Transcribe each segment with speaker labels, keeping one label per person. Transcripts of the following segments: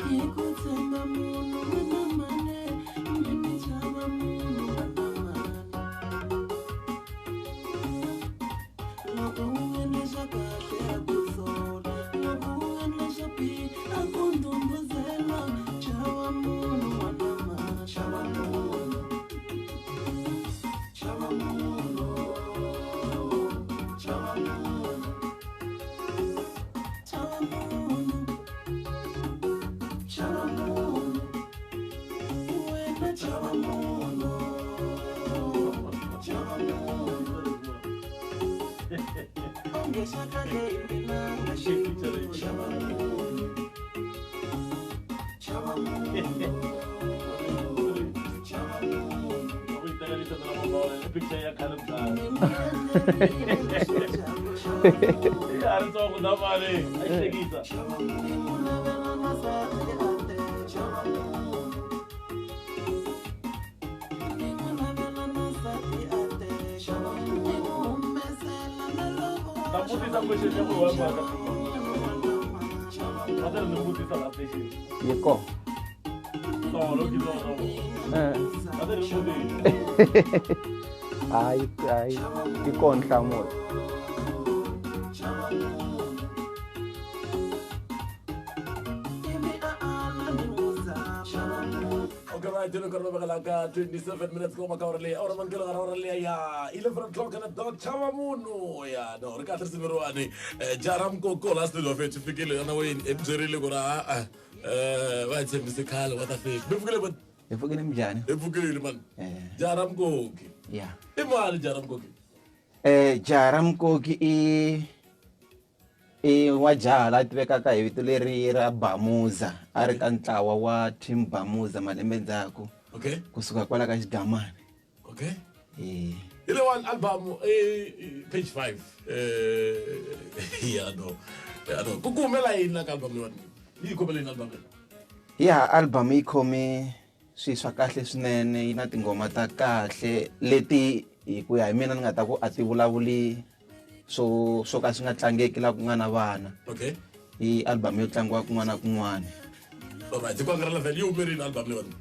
Speaker 1: Hi ku tshemba munhu n'wana mhani mi ni chava munhu n'wana mhani. Loko u endle swa kahle a ku sola, loko u endle swo biha a ku ndhundhuzela. Chava munhu n'wana mhani, chava munhu, chava munhu, chava munhu, chava munhu, chava munhu, wena chava munhu, chava munhu. Onge xa kahle hi mina nga xi chava munhu, chava munhu, chava munhu.
Speaker 2: Ku yi teka vito ra mavona i picture ya khale kudala. Ya ha ri ntsongo damani a yi hlekisa. Ta vutisa question ya ku wa mhaka. Va ta ni vutisa la station.
Speaker 3: Yi kona.
Speaker 2: Tolo ke tolo. Va ta ni vutisa.
Speaker 3: Hayi, hayi, yi kona nhlamulo.
Speaker 2: Okay, right, dilo ka rona la ka 27 minutes ko maka ore le ora mankelo ga ora le ya 11 o'clock na dot chava munhu ya no ri kahle risimu riwani. Jara mkoko last little of it fikile yona wayini e byerile ku ri a va hi tshembise khale va ta fika mi pfukile man.
Speaker 3: Hi pfukile minjhani?
Speaker 2: Hi pfukile man. Jara mkoki
Speaker 3: ya
Speaker 2: i mani jara mkoki?
Speaker 3: Jara Mkoki i wa jaha la tivekaka hi vito leri ra Bamuza, a ri ka ntlawa wa Team Bamuza malembe ndzhaku. Kusuka kwala ka Xigamani.
Speaker 2: Hi le one album i page 5. Ya no. Ya no. Ku kumela yini la ka album leyiwani? Yi khomele yini album leyi?
Speaker 3: Ya album yi khome swilo swa kahle swinene, yi na tinghoma ta kahle leti hi ku ya hi mina ni nga ta ku a ti vulavuli swo ka swi nga tlangeki la ku nga na vana. I album yo tlangiwa kun'wana na kun'wana.
Speaker 2: Alright, hi ku angarhela vhele yi humerile album leyiwani?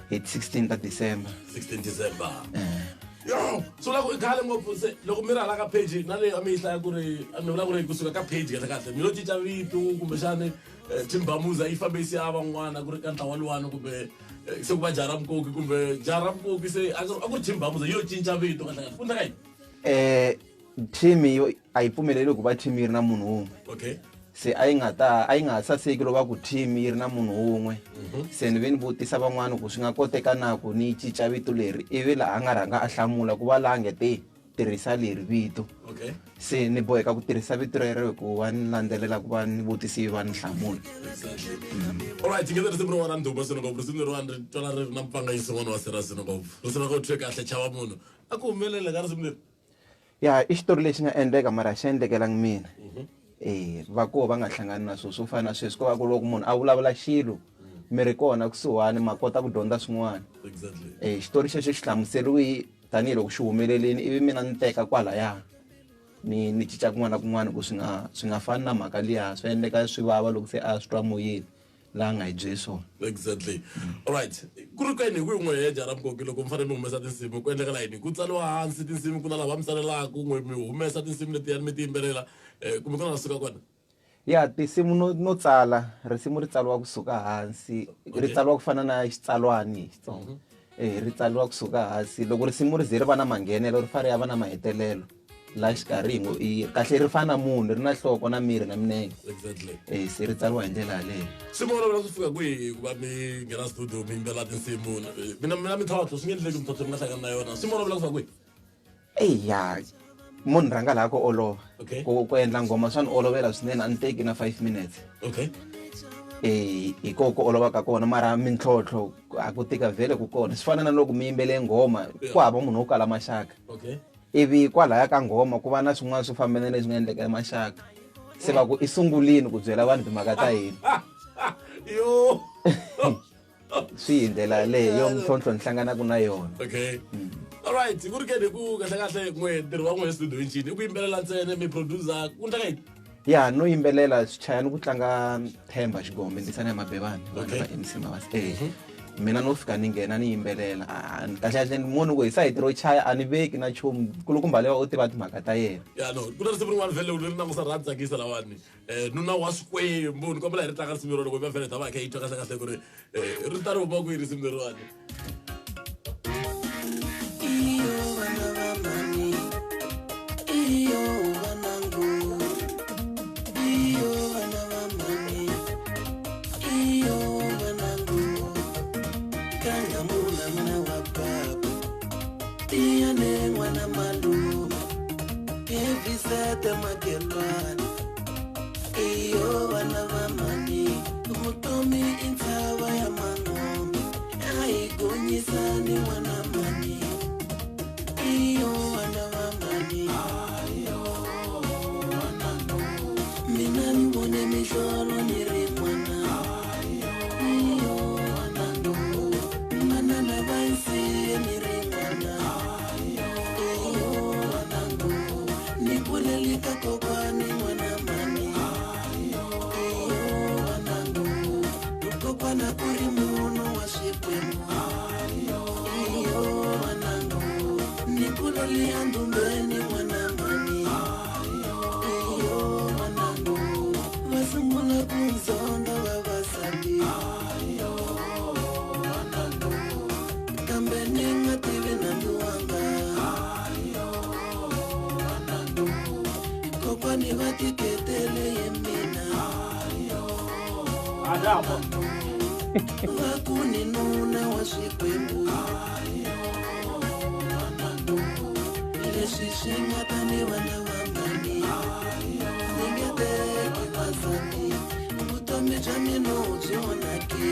Speaker 3: Hi 16 ta December.
Speaker 2: 16 December. Yo, so la ku i khale ngopfu se loko mi ri hala ka page na leyi a mi yi hlaya ku ri a mi vula ku ri kusuka ka page kahle kahle mi lo cinca vito kumbexani Team Bamuza yi fambe yi siya van'wana ku ri ka ntlawa luwani kumbe se ku va Jara Mkoki kumbe Jara Mkoki se a ku ri Team Bamuza yo cinca vito kahle kahle ku endleka yini?
Speaker 3: Team yo a yi pfumeleli ku va team yi ri na munhu wun'we. Se a yi nga ta a yi nga ha saseki loko va ku team yi ri na munhu wun'we. Se ni ve ni vutisa van'wana ku swi nga koteka na ku ni cinca vito leri, ivi laha a nga rhanga a hlamula ku va laha nge te tirhisa leri vito. Se ni boheka ku tirhisa vito rero hikuva ni landzelela ku va ni vutisiwe va ni hlamula.
Speaker 2: Alright, hi nghenisa risimu rin'wana ra ndhuma swinene ngopfu. Risimu leriwani ri twala ri ri na mpfangayiso wun'wana wa serious ngopfu. Risimu ra ku thwe kahle chava munhu. A ku humelela ka risimu leri?
Speaker 3: Ya, i xitori lexi nga endleka mara a xi endlekelangi mina. Va koho va nga hlangani na swona swo fana na sweswi, ko va ku loko munhu a vulavula xilo mi ri kona kusuhani ma kota ku dyondza swin'wana. Xitori xexo xi hlamuseriwe tanihiloko xi humelelini, ivi mina ni teka kwalaya ni cinca kun'wana na kun'wana ku swi nga fani na mhaka liya, swi endleka swi vava loko se a swi twa moyeni laha nga hi byeli swona.
Speaker 2: Exactly. Alright, ku ri kwini hi ku n'we he Jara Mkoki loko mi fanele mi humesa tinsimu ku endlekela yini? Ku tsariwa hansi tinsimu ku na lava mi tsalelaka n'we mi humesa tinsimu letiyani mi ti yimbelela kumbe ku na la suka kona?
Speaker 3: Ya tinsimu no tsala, risimu ri tsariwa kusuka hansi, ri tsariwa ku fana na xitsalwani hi Xitsonga. Ri tsariwa kusuka hansi, loko risimu ri ze ri va na manghenelo ri fanele ri ya va na mahetelelo la xikarhi hi ngo i kahle ri fana na munhu, ri na nhloko na miri na minenge. Se ri tsariwa hi ndlela yaleyo.
Speaker 2: Swi mi olovela ku fika kwihi ku va mi nghena studio mi yimbelela tinsimu? Mina mina mintlhontlho swi nge endleki mintlhontlho mi nga hlangana na yona, swi mi olovela ku fika kwihi?
Speaker 3: Eya, mo ni rhanga laha ko olova. Ku endla nghoma swa ni olovela swinene, a ni teki na 5 minutes. Hi koho ku olova ka kona, mara mintlhontlho a ku tika vhele ku kona. Swi fana na loko mi yimbele nghoma, ku hava munhu wo kala maxaka. Ivi kwalaya ka nghoma ku va na swin'wana swo fambelana leswi nga endleka emaxaka, se va ku i sungulini ku byela vanhu timhaka ta hina.
Speaker 2: Yo.
Speaker 3: Swi hi ndlela yaleyo yo mintlhontlho ni hlanganaka na yona.
Speaker 2: Alright, ku ri ke ni ku kahle kahle n'we ntirho wa n'we studio i ncini? I ku yimbelela ntsena mi producer ku endleka yini?
Speaker 3: Ya, no yimbelela swichayani ku tlanga Themba Xigombe, ndisana ya Mabevani, vanhu va MC Mabasa. Mina no fika ni nghena ni yimbelela. Ah, kahle kahle ni munhu ku hi sayiti ro chaya a ni veki na nchumu, kulukumba lewa u tiva timhaka ta yena.
Speaker 2: Ya, no, ku na risimu rin'wana vhele leri langusa ra tsakisa lawani, Nuna wa Swikwembu. Ni kombela hi ri tlanga risimu ro loko hi va vhele hi ta va hi kha hi twa kahle kahle ku ri ri ta ri huma kwihi risimu leriwani.
Speaker 1: Iyo vana va mhani, iyo vanangu, iyo vana va mhani, iyo vanangu, kangamula n'wana wa baba, tiyane n'wana malume, hevisete makelwana, iyo vana va mhani, vutomi i ntshava ya man'ombe, a hi gonyisani n'wana mhani, iyo vana va mhani, mina ni vone mihlolo ni ri n'wana, iyo vanangu, manana va nsiye ni ri n'wana, iyo vanangu, ni kuleli ka kokwani n'wana mhani, iyo vanangu, kokwana ku ri munhu wa Xikwembu, iyo vanangu, ni kuleli endumbeni n'wana mhani, iyo vanangu, va sungula ku ndzonda vavasati, kambe ni nga tivi nandzu wanga, kokwani va tiketele hi mina, va ku ni nuna wa Xikwembu, leswi swi nga ta ni vana va mhani, ni nge teki vasati, vutomi bya mina byi onhake,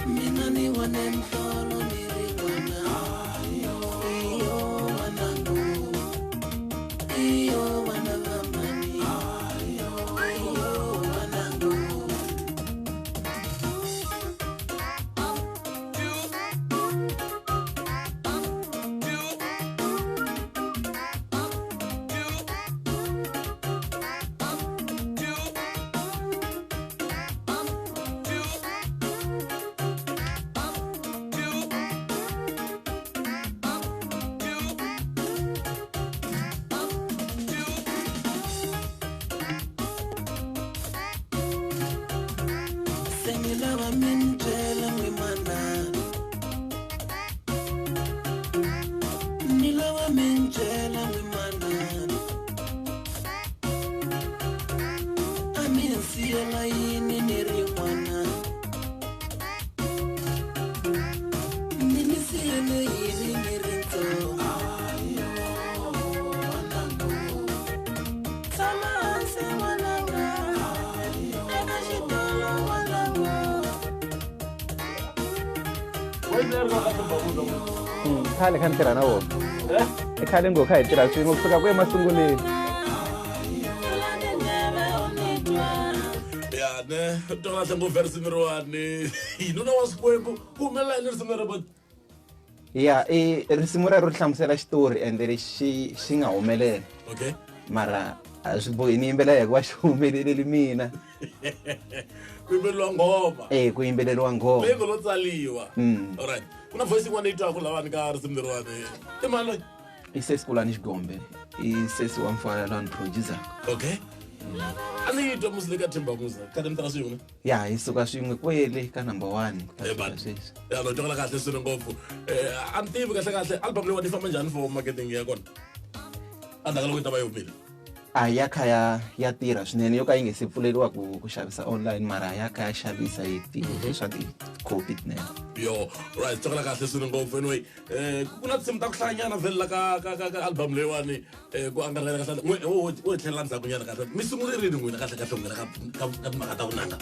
Speaker 1: mina ni vone mihlolo ni ri n'wana, iyo vanangu, iyo vana va mhani, iyo vanangu. Se ni lava mi ni byela n'wimana, ni lava mi ni byela n'wimana, a mi ni siyela yini ni ri n'wana, mi ni siyele yini ni ri ntsongo. Tshama hansi n'wananga, eka xitulu n'wananga.
Speaker 3: Khale kha ni tirha na vona, i khale ngo kha hi tirha swin'we kusuka ku emasunguleni.
Speaker 2: Ya, ne twa kahle ngopfu ya risimu leriwani, Nuna wa Swikwembu. Ku humelela yini risimu leri bot?
Speaker 3: Ya, i risimu rero ri hlamusela xitori ende lexi xi nga humelela. Mara a swi bohi ni yimbelela hikuva xi humeleleli mina.
Speaker 2: Ku yimbeleriwa nghoma.
Speaker 3: E, ku yimbeleriwa nghoma
Speaker 2: leyi ngo lo tsaliwa. Alright, ku na voice yin'wana leyi twaka lawani ka risimu leriwani, i mani loyi?
Speaker 3: I sesi Kulani Xigombe, i sesi wa mfana lwani producer.
Speaker 2: Okay, a ni yi twa musi le ka Themba Musa khale mi tirha swin'we.
Speaker 3: Ya, hi suka swin'we kwele ka number one ku ta
Speaker 2: Eh,
Speaker 3: fika
Speaker 2: but
Speaker 3: sweswi.
Speaker 2: Ya, no, twakala kahle swinene ngopfu. A ni tivi kahle kahle album leyiwani yi famba njhani for marketing ya kona endzhaku ka loko yi ta va yi humile.
Speaker 3: A ya kha ya tirha swinene, yo ka yi nge se pfuleriwa ku xavisa online, mara ya kha ya xavisa hi ti swa tikhopi tinene.
Speaker 2: Yo, right, twakala kahle swinene ngopfu. Anyway, ku na tinsimu ta ku hlayanyana vhele la ka album leyiwani, ku angarhela kahle n'we o hi tlhelela ndzhaku nyana kahle. Mi sungule rini n'wina kahle kahle n'wina ka timhaka ta vunanga?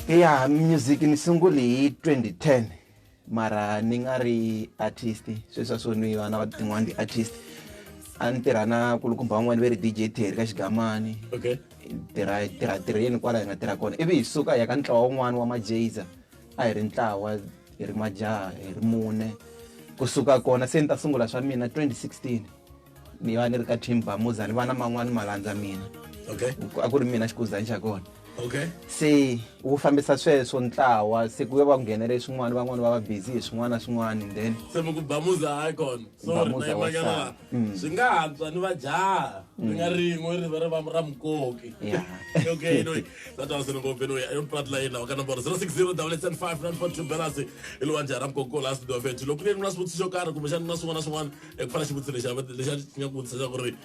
Speaker 3: Ya, music ni sungule hi 2010, mara ni nga ri artist sweswi swo ni vana va tin'wani ti-artist. A ni tirha na kulukumba van'wani ve ri DJ Terry ka Xigamani. Tirha tirha tirheni kwala hi nga tirha kona, ivi hi suka hi ya ka ntlawa wun'wani wa Majeza. A hi ri ntlawa, hi ri majaha, hi ri mune. Kusuka kona se ni ta sungula swa mina 2016. Ni va ni ri ka team Bamuza ni va na man'wani malandza mina.
Speaker 2: Okay.
Speaker 3: A ku ri mina xikuzani xa kona.
Speaker 2: Okay.
Speaker 3: Se wu fambisa sweswo ntlawa se ku ya va nghenele swin'wana van'wani va va busy hi swin'wana na swin'wana then
Speaker 2: se mi ku Bamuza hayi kona. Sorry na
Speaker 3: Bamuza wa
Speaker 2: yimanyana
Speaker 3: sala.
Speaker 2: laha. Swi nga antswa ni va jaha ri nga rin'we ri va ri va ra mukoki.
Speaker 3: Yeah.
Speaker 2: Okay, anyway, that was an ngopfu anyway. I don't plat line lawa ka nomboro 060 875 942 balance i lowa njhani ra mukoki laha studio fethu. Loko ku ri na swivutiso xo karhi kumbexana na swin'wana na swin'wana ku fana xivutiso lexiya lexiya xi nga ku vutisa xa ku ri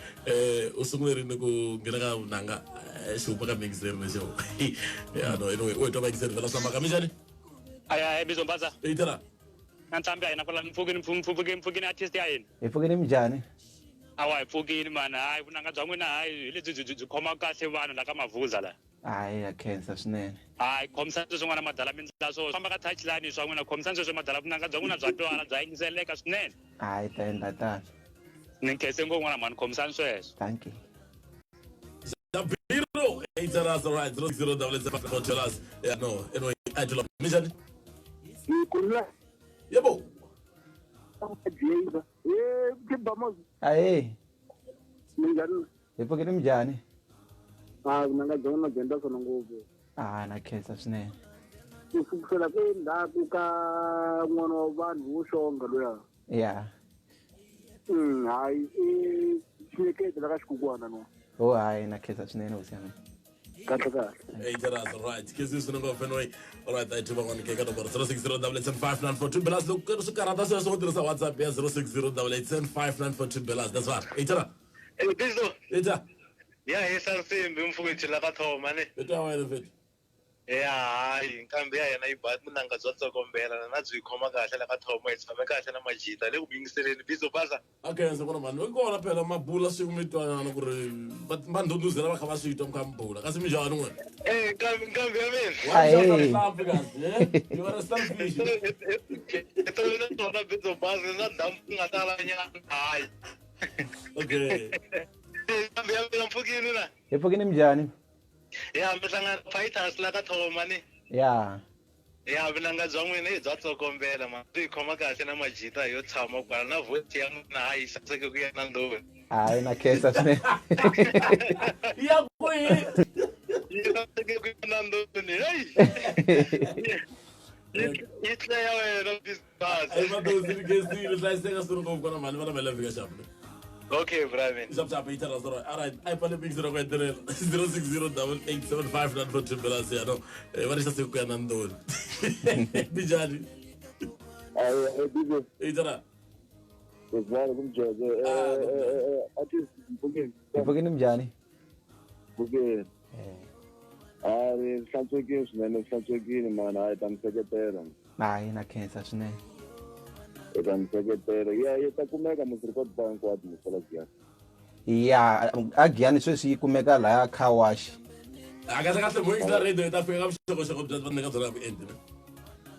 Speaker 2: u sungule rini ku nghena ka vunanga xi huma ka miyingiseri lexo. Yeah, no, anyway, u twa vayingiseri vhela swa mhaka minjhani?
Speaker 4: Aya, bizo mbaza.
Speaker 2: Itela.
Speaker 4: Na ntambi ya hina kwala mpfukini mpfukini mpfukini artist ya hina.
Speaker 3: Hi pfukini minjhani?
Speaker 4: Awa hi pfukini mana, hayi vunanga bya n'wina hayi hi lebyi byi byi khoma kahle vanhu la ka Mavuza la.
Speaker 3: Hayi ya khensa swinene.
Speaker 4: Hayi khomisani sweswo n'wana madala mi ndla swo famba ka touchline swa n'wina khomisani sweswo madala vunanga bya n'wina bya twala bya yingiseleka swinene.
Speaker 3: Hayi ta endla tano.
Speaker 4: Ni nkhense ngopfu n'wana mhani khomisani sweswo.
Speaker 3: Thank you.
Speaker 2: Shapiro, 8 all right, 0 double 7 4 dollars. Yeah, no, anyway, I do love Minjani. Yebo.
Speaker 3: Ahe. Hi pfukile minjhani?
Speaker 5: Ah, vunanga bya n'wina byi endla swona ngopfu.
Speaker 3: Ah, na khensa swinene.
Speaker 5: Ku sukusela ku endzhaku ka n'wana wa vanhu wo xonga luya.
Speaker 3: Yeah.
Speaker 5: Hayi i xinyeketo la ka xikukwana no.
Speaker 3: Oh, hayi na khensa swinene hosi ya mina.
Speaker 5: Kahle kahle.
Speaker 2: 8 dollars, all right. Kesi swinene ngopfu anyway. All right, I do want to get number 060 875 balance. Loko swi karhata sweswo u tirhisa WhatsApp ya 060 875 balance. That's right. 8 dollars.
Speaker 6: Eh, Bizo.
Speaker 2: Ita.
Speaker 6: Ya hisa nsimbi mfowethu la ka Thoma ne.
Speaker 2: Ita wena mfethu.
Speaker 6: Ya hayi nkambi ya hina yi ba munanga bya tsokombela na byi khoma kahle la ka Thoma hi tshame kahle na majita le ku yingiseleni Bizo baza.
Speaker 2: Okay, se kona mani. Kona phela mabula swi mi twanana ku ri va ndhundhuzela va kha va swi twa mi kha mi bula. Kasi minjhani n'wina?
Speaker 6: Eh, nkambi nkambi ya mina.
Speaker 3: Ahe.
Speaker 2: Nhlampfi kasi, eh? You are a starfish.
Speaker 6: Hi tona Bizo baza na damu ku nga tala nyana hayi.
Speaker 2: Okay.
Speaker 6: Nkambi ya mina mpfukini na.
Speaker 3: Hi pfukini minjhani?
Speaker 6: Ya mi hlangana fighters la ka Thoma ni.
Speaker 3: Yeah.
Speaker 6: Ya vunanga bya n'wina i bya tsokombela ma byi khoma kahle na majita yo tshama kwala na voice ya n'wina hayi saseke ku ya na ndoni.
Speaker 3: Hayi na khensa swinene.
Speaker 2: Ya kwihi?
Speaker 6: Yi saseke ku ya na ndoni. Hey. Yi tlaya wena business.
Speaker 2: Ai madozi ni kesile hlayiseka swi ri ngopfu kona mhani vana va le fika xapu.
Speaker 6: Okay, Brahmin.
Speaker 2: Xap xap yi thala sorry. All right, I pale big zero ku hetelela 060 875 942 balance ya no. Va ri saseke ku ya na ndoni. Minjhani?
Speaker 5: Ayi Bizo.
Speaker 2: Itela.
Speaker 5: Ngizwale kumjeke. Artist mpfukeni.
Speaker 3: Hi pfukini minjhani?
Speaker 5: Mpfukeni. Hayi hlantswekile swinene hlantswekile mani hayi ta mi seketela.
Speaker 3: Hayi na khensa swinene.
Speaker 5: Hi ta mi seketela. Ya yi ta kumeka musi record bar hinkwato musala Giyani.
Speaker 3: Ya a Giyani sweswi yi kumeka laya car wash.
Speaker 2: A kahle kahle mo yingisela radio yi ta fika ka vuxokoxoko bya va nyika byona vuenti.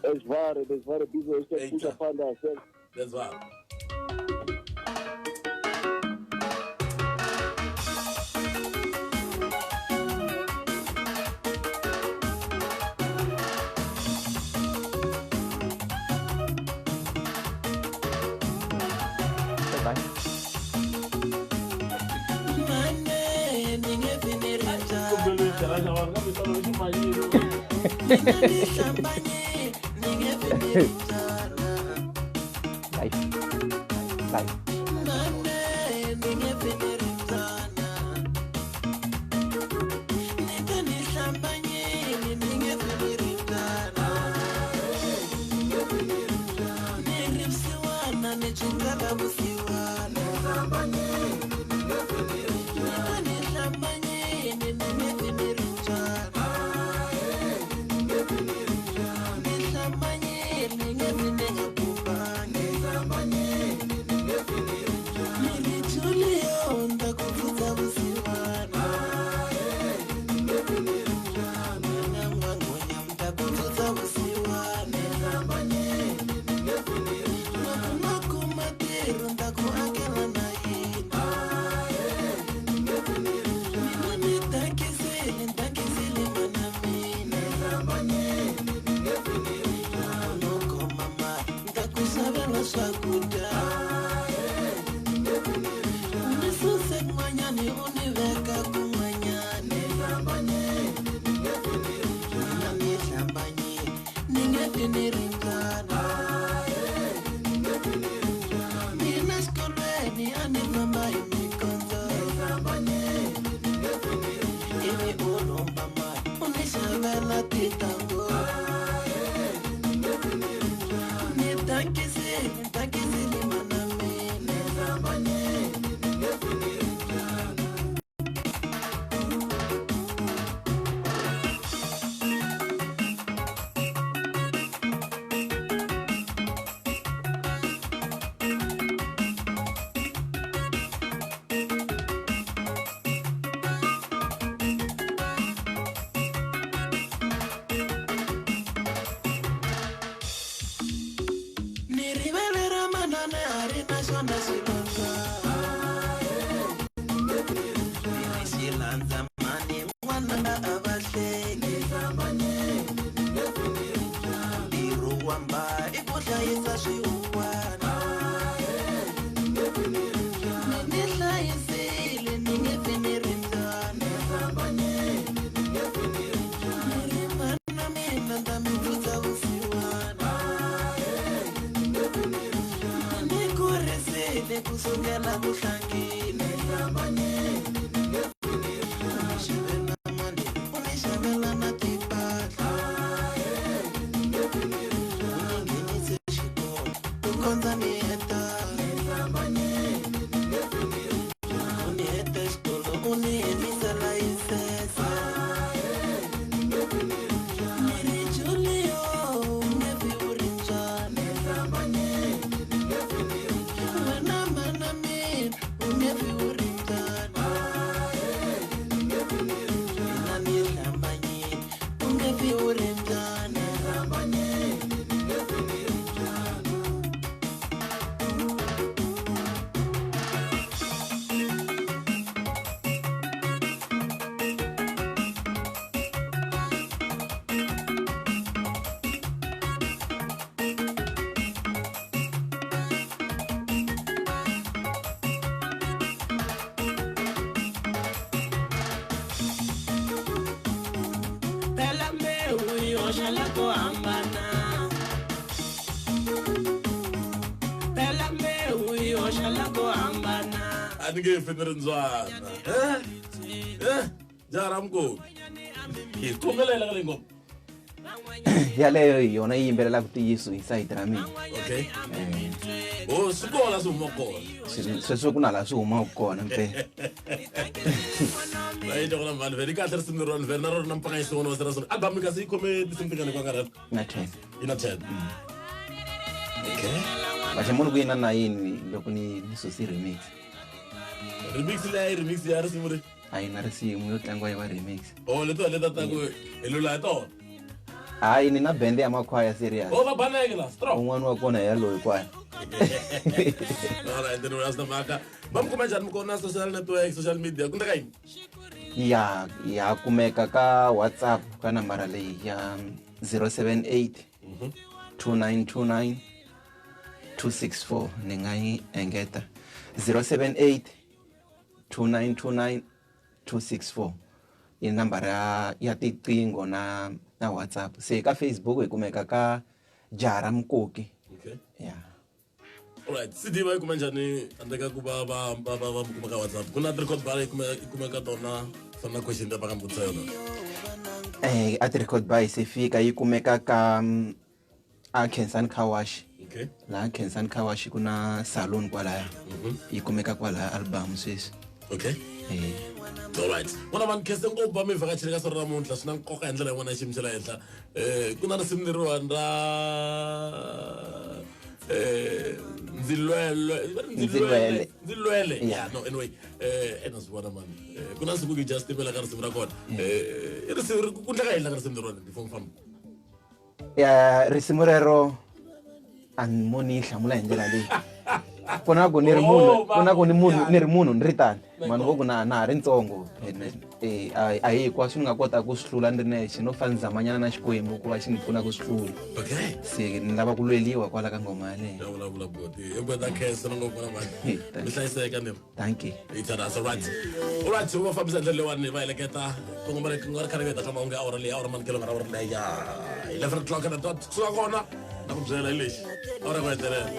Speaker 5: Esvare, esvare Bizo esikuxa fanda self.
Speaker 2: That's right.
Speaker 3: Life. Life.
Speaker 1: Life. fi ni ri mbyana. Mina xikolweni a ni famba hi mikondzo. Ivi u lomba mali u ni xavela tintangu. Ni tankisile, tankisile mana mina. Ni rivele ra manana a ri na xona xilondza. Ni ri xilandza mani n'wananga a va hleki. Ntirho wa mba i ku hlayisa swihuwana. Ni ni hlayisile ni nge fi ni ri mbyana. Ni ri mana mina ta mi pfutsa vusiwana. Ni kurisile kusukela vuhlangini. U ni xavela mali, u ni xavela na timpahla. U ni nghenise xikolo ku kondza ni heta. U ni heta xikolo, u ni hemisa layisense. Ni ri Julio, u nge fi u ri mbyana. Wena mana mina, u nge fi u ri mbyana. Mina ni hlambanyile, u nge fi u ri mbyana.
Speaker 7: Phela mbewu yi hoxa la ko hambana. Phela mbewu yi hoxa la ko hambana.
Speaker 2: A ni nge fi ni ri ndzwana. Jaha ra mukoti hi khongelela ka leyi ngoma.
Speaker 3: Yaleyo hi yona yi yimbelelaka ntiyiso hi sayiti ra mina.
Speaker 2: Okay, o swi kona swi huma kona.
Speaker 3: Sweswo ku na laha swi humaka kona mpela.
Speaker 2: Va yi twa mhani vhele kahle risimu leriwani vhele na rona na mpfanganyiso wona wa sera album kasi yi khome tinsimu tingani kwa nkarhi?
Speaker 3: Na 10.
Speaker 2: Yi na 10, okay.
Speaker 3: Vaxe munhu ku yi na nayini loko ni susi remix.
Speaker 2: Remix leyi remix ya risimu ri
Speaker 3: A yi na risimu yo tlangiwa yi va remix.
Speaker 2: O leto leta ta ku hi lula hi tona.
Speaker 3: Hayi, ni na bende ya makhwaya serious.
Speaker 2: O va baneke la strong.
Speaker 3: Un'wana wa kona yaloyi kwala.
Speaker 2: Alright, then we na mhaka va mi kuma njhani mi kona social network, social media ku ndleka yini?
Speaker 3: Ya kumeka ka WhatsApp ka nambara leyi ya 078 2929 264. Ni nga yi engeta, 078 2929 264 i nambara ya tiqingho na WhatsApp. Se ka Facebook hi kumeka ka Jara Mukoki.
Speaker 2: Okay.
Speaker 3: Ya.
Speaker 2: Alright, CD va yi kuma njhani handle ka ku va mi kuma ka WhatsApp? Ku na record bar yi kumeka tona fana na question leyi va nga mi vutisa yona.
Speaker 3: A ti-record bar yi se fika, yi kumeka ka a Khensani Car Wash.
Speaker 2: Okay.
Speaker 3: Laha Khensani Car Wash ku na salon kwalaya, yi kumeka kwalaya album sweswi.
Speaker 2: Okay. Alright, n'wana vanhu, khense ngopfu va mi vhakachele ka siku ra namuntlha. Swi na nkoka hi ndlela yin'wana ya xiyimo xa le henhla. Ku na risimu leriwani ra ndzi lwelwe.
Speaker 3: Ndzi lwele.
Speaker 2: Ndzi lwele. Yeah, no, anyway, ena swi vona mani, ku na siku ki just timela ka risimu ra kona. I risimu ku ndleka yini la ka risimu leriwani before mi famba?
Speaker 3: Ya, risimu rero a ni mo ni yi hlamula hi ndlela leyi. Ku na ku ni ri munhu,
Speaker 2: Oh,
Speaker 3: ku na ku ni munhu,
Speaker 2: yeah.
Speaker 3: ni ri munhu ni ri tani.
Speaker 2: My
Speaker 3: Mani vo ku na na ha ri ntsongo. Ene, eh, a hi hinkwaswo ni nga kota ku swi hlula ni ri nexe, no fane ni zamanyana na Xikwembu ku va xi ni pfuna ku swi hlula.
Speaker 2: Okay.
Speaker 3: Se ni lava ku lweliwa kwala ka nghoma yaleyo.
Speaker 2: Ya vulavula boti. Hinkwenu ta khensa na ngopfu na mani.
Speaker 3: Hey, thank
Speaker 2: Mi hlayiseka ni.
Speaker 3: Thank you.
Speaker 2: Ithanasa right. Alright, va fambisa ndlela leyiwani va heleketa ku nga ri ku nga ri khale ka mahungu ya awara leyi awara manikelo nga ra awara leyi ya 11 o'clock and dot kusuka kona na ku byela hi lexi awara ku hetelela.